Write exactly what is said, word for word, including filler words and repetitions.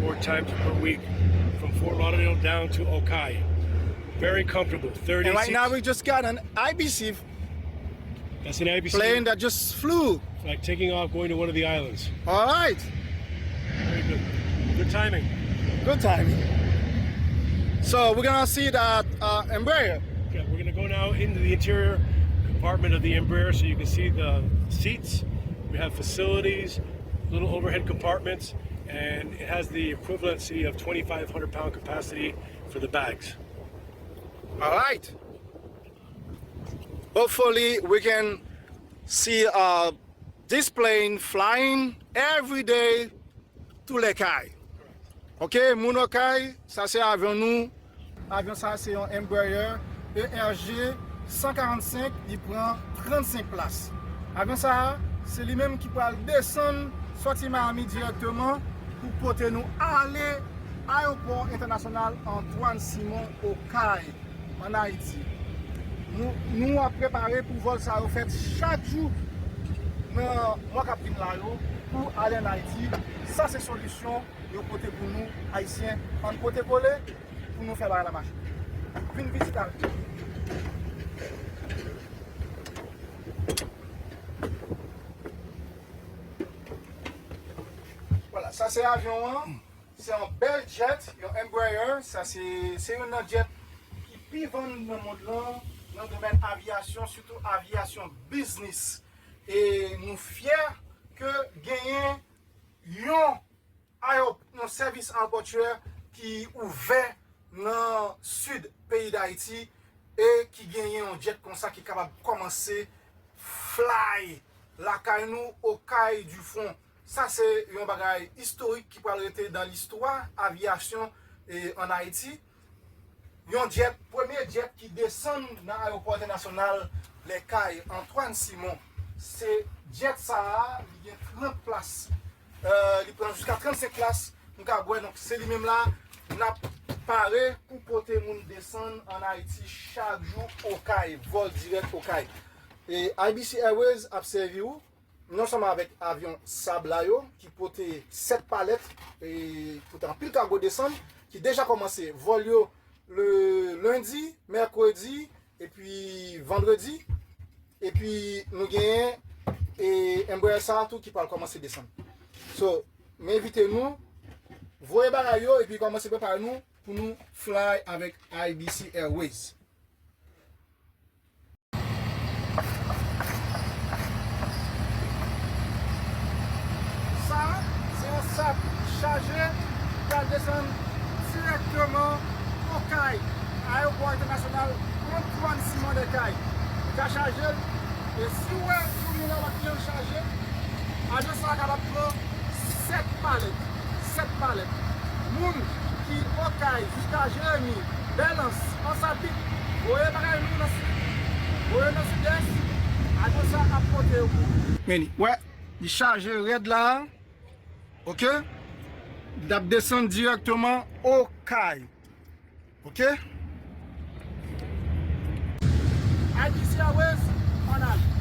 four times per week from Fort Lauderdale down to Okay. Very comfortable. And right now thirty-six. We just got an I B C That's an I B C plane that just flew. Like taking off, going to one of the islands. All right. Very good. Good timing. Good timing. So we're gonna see that uh, Embraer. Okay, we're gonna go now into the interior compartment of the Embraer so you can see the seats. We have facilities, little overhead compartments, and it has the equivalency of twenty-five hundred pound capacity for the bags. All right. Hopefully, we can see uh, this plane flying every day to Les Cayes. Ok, moun Okay, sa se avyon nou. Avyon sa se yon Embraer E R G san karannsenk, li pran trannsenk plas. Avyon sa se li menm ki pral desann sòti Miami dirèkteman pou pote nou ale ayewopò entènasyonal Antoine Simon Okay. Ann Ayiti. Nou, nou ap prepare pou vòl sa yo fèt chak jou nan mwa k ap vin la yo pou ale ann Ayiti. Sa se solisyon yo pote pou nou, Ayisyen. Ann pote kole pou nou fè bagay la mache. Vin vizite avyon. Vwala, sa se avyon an. Se yon bèl jet, yon Embraer. Sa se, se youn nan jet ki pi vann nan mond lan, nan domèn avyasyon, sitou avyasyon biznis. E nou fyè ke genyen yon ayewop-, yon sèvis ayewopòtyè ki ouvè nan sid peyi Dayiti e ki genyen yon jet konsa ki kapab kòmanse fly lakay nou, Okay du Front. Sa se yon bagay istorik ki pral rete dan listwa avyasyon, e, ann Ayiti. Yon jet, premye jet ki desann nan ayewopò entènasyonal Les Cayes, Antoine Simon. Se jet sa a, li gen trant plas. Euh, li pran jiska trannsenk plas. Nou ka wè, donk, se li menm la, n ap pare pou pote moun desann ann Ayiti chak jou Okay, vòl dirèk Okay. E I B C Airways ap sèvi w non sèlman avèk avyon sab la yo, ki pote sèt palèt, e pote anpil kago desann, ki deja kòmanse vòl yo le lendi, mèkredi, epi vandredi. Epi nou genyen, e, Embraer sa a tou ki pral kòmanse desann. So, m envite nou, voye bagay yo, epi kòmanse prepare nou pou nou fly avèk I B C Airways. Sa, se yon sab chaje ki pral desann dirèkteman Okay, ayewopò entènasyonal Antoine Simon Les Cayes. Li ka chaje l, e si w wè yon moun an pa janm chaje, avyon sa a kapab pran sèt palèt. Sèt palèt. Moun ki Okay, jiska Jeremi, Bèlans, Ansabit, voye bagay nou nan sid, voye nan sidès, avyon sa ap pote yo pou ou. Men li, wè, li chaje rèd la, ok? L ap desann dirèkteman Okay. Ok? I B C Airways, ann ale.